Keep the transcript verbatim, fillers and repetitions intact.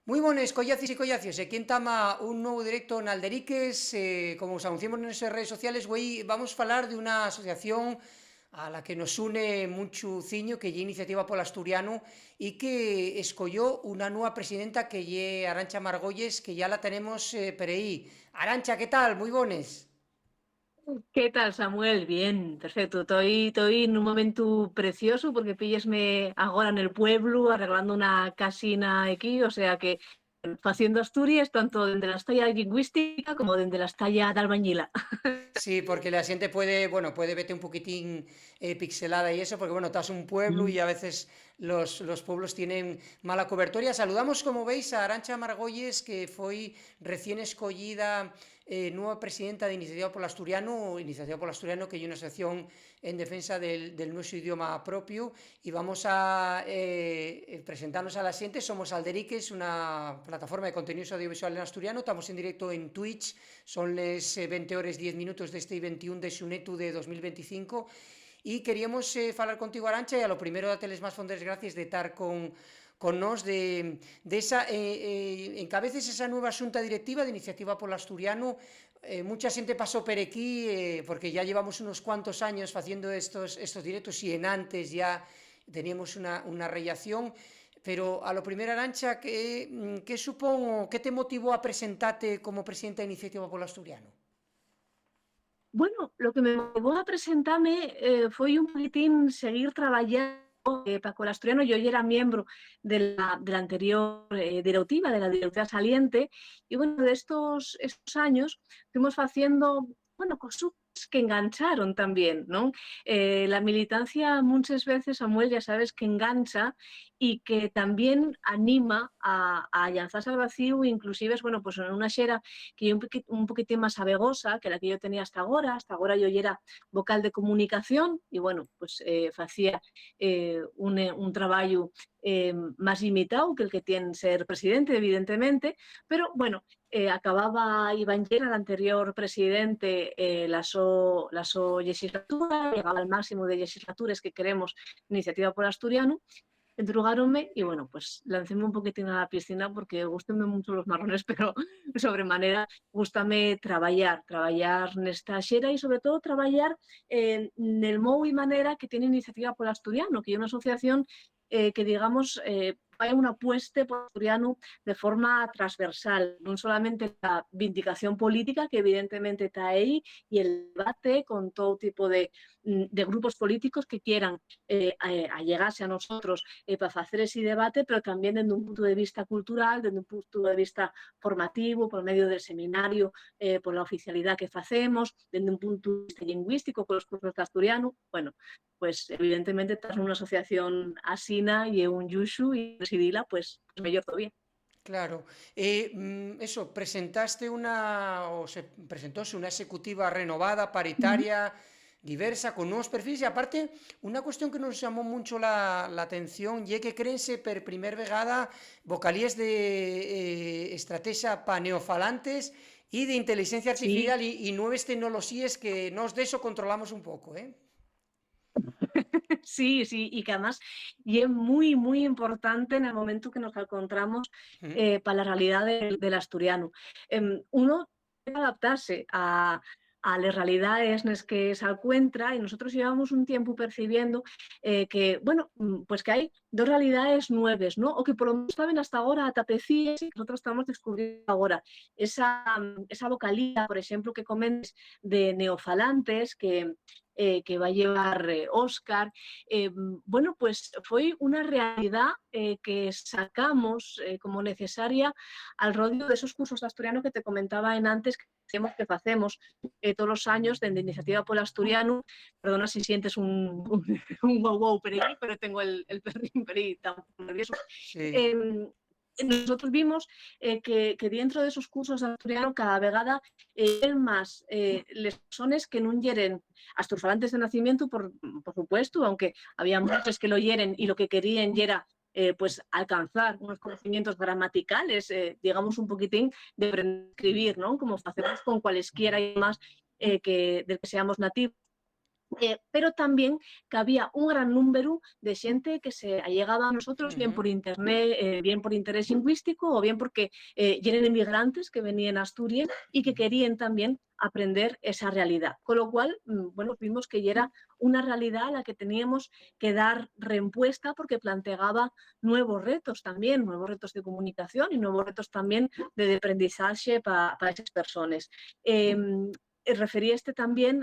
Mui bones, collacies y collacios. Equí entama un nuevu directo n'Alderiques. Eh, como os anunciamos en nuestras redes sociales, güei vamos falar d'una asociación a la que nos une munchu ciño, que ye Iniciativa pol Asturianu, y que escoyó una nueva presidenta, que ye Arantxa Margolles, que ya la tenemos, eh, per ehí. Arantxa, ¿qué tal? Mui bones. ¿Qué tal, Samuel? Bien, perfecto. Toi, toi nun momentu preciosu porque píllesme agora nel pueblu arreglando una casina equí, o sea que faciendo Asturies tanto dende la estaya llingüística como dende la estaya d'albañila. Sí, porque la xente puede, bueno, puede vete un poquitín, eh, pixelada y eso, porque, bueno, tas un pueblu y a veces los, los pueblos tienen mala cobertoria. Saludamos, como veis, a Arantxa Margolles, que foi recién escoyida, eh, nueva presidenta de Iniciativa pol Asturianu. Iniciativa pol Asturianu, que ye una asociación en defensa del, del nuestro idioma propio, y vamos a, eh, eh, presentarnos a la xente. Somos Alderiques, una plataforma de contenidos audiovisuales en asturiano. Estamos en directo en Twitch, son les, eh, veinte horas diez minutos de este veintiún de xunetu de dos mil veinticinco. Y queríamos, eh, falar contigo, Arantxa, y a lo primero darte les más fondes gracies de tar con, con nos, de, de esa, eh, eh, encabeces esa nueva xunta directiva de Iniciativa pol Asturianu. Eh, mucha xente pasó per equí, eh, porque ya llevamos unos cuantos años faciendo estos, estos directos, y en antes ya teníamos una, una rellación. Pero a lo primero, Arantxa, ¿qué, mm, qué supón o qué te motivó a presentate como presidenta de Iniciativa pol Asturianu? Bueno, lo que me motivó a presentame, eh, foi un poquitín seguir trabayando, eh, pa col asturiano. Yo yera miembro de la, de la anterior, eh, directiva, de la directiva saliente, y bueno, de estos, estos años fuimos faciendo, bueno, cosuques que engancharon también, ¿no? Eh, la militancia munches veces, Samuel, ya sabes que engancha y que también anima a, a llanzase al vacío, inclusive, bueno, pues en una xera que ye un poqui-, un poquitín más abegosa que la que yo tenía hasta agora. Hasta agora yo yera vocal de comunicación y, bueno, pues, eh, facía, eh, un, eh, un trabayu, eh, más limitao que el que tien ser presidente, evidentemente, pero, bueno, eh, acababa Iván Llera, l'anterior presidente, eh, la so, la so llexislatura, llegaba al máximo de llexislatures que queremos Iniciativa pol Asturianu, entrugáronme y, bueno, pues lancéme un poquitín a la piscina porque gústenme muncho los marrones, pero sobremanera gústame trabayar, trabayar nesta xera y, sobre todo, trabayar, eh, nel mou y manera que tien Iniciativa pol Asturianu, que ye una asociación, eh, que, digamos, eh, fai una apueste pol asturianu de forma transversal, non solamente la vindicación política, que evidentemente ta ehí, y el debate con todo tipo de, mm, de grupos políticos que quieran, eh, a-, allegase a nosotros, eh, pa facer esi debate, pero también dende un punto de vista cultural, dende un punto de vista formativo, por medio del seminario, eh, por la oficialidá que facemos, dende un punto de vista lingüístico, con los cursos d'asturianu. Bueno, pues, evidentemente, tar nuna asociación asina ye un lluxu, y presidila, pues, pues, meyor todavía. Claro. Eh, mm, eso, presentaste una, o se presentóse una esecutiva renovada, paritaria, diversa, con nuevos perfiles. Y aparte, una cuestión que nos llamó mucho la, la atención ye que créense per primer vegada vocalíes de, eh, estratexa pa neofalantes y de inteligencia artificial y, y nueves tecnoloxíes, que nós d'eso controlamos un poco, ¿eh? Sí, sí, y que además ye mui, mui importante nel momentu que nos alcontramos, eh, pa la realidá del, del asturianu. Em, uno tiene que adaptase a, a les realidaes nes que s'alcuentra, y nosotros llevamos un tiempu percibiendo, eh, que, bueno, mm, pues que hai dos realidaes nueves, ¿no? O que polo menos taben hasta agora atapecíes y que nosotros estamos descubriendo agora. Esa, esa vocalía, por exemplu, que comentes de neofalantes, que, eh, que va llevar, eh, Óscar, eh, bueno, pues foi una realidá, eh, que sacamos, eh, como necesaria al rodio de esos cursos d'asturiano que te comentaba en antes, que decíamos que facemos, eh, todos los años dende Iniciativa pol Asturianu. Perdona si sientes un, un, un guau guau per ahí, pero tengo el, el perrín per ahí, tan nervioso. Sí. Em, nosotros vimos, eh, que, que dientro d'esos cursos d'asturiano cada vegada, eh, yeren más, eh, les persones que nun yeren asturfalantes de nacimientu, por, por supuesto, aunque había muchos que lo yeren y lo que querían yera, eh, pues, alcanzar unos conocimientos gramaticales, eh, digamos, un poquitín de aprender a escribir, ¿no? Como facemos con cualesquiera y más, eh, que, del que seamos nativos. Eh, pero también que había un gran númberu de xente que se allegaba a nosotros, bien por internet, eh, bien por interés lingüístico o bien porque eh, yeren emigrantes que venían a Asturies y que querían también aprender esa realidad. Con lo cual, mm, bueno, vimos que ya era una realidad a la que teníamos que dar respuesta porque planteaba nuevos retos también, nuevos retos de comunicación y nuevos retos también de, de aprendizaje para esas personas. Eh, referíste también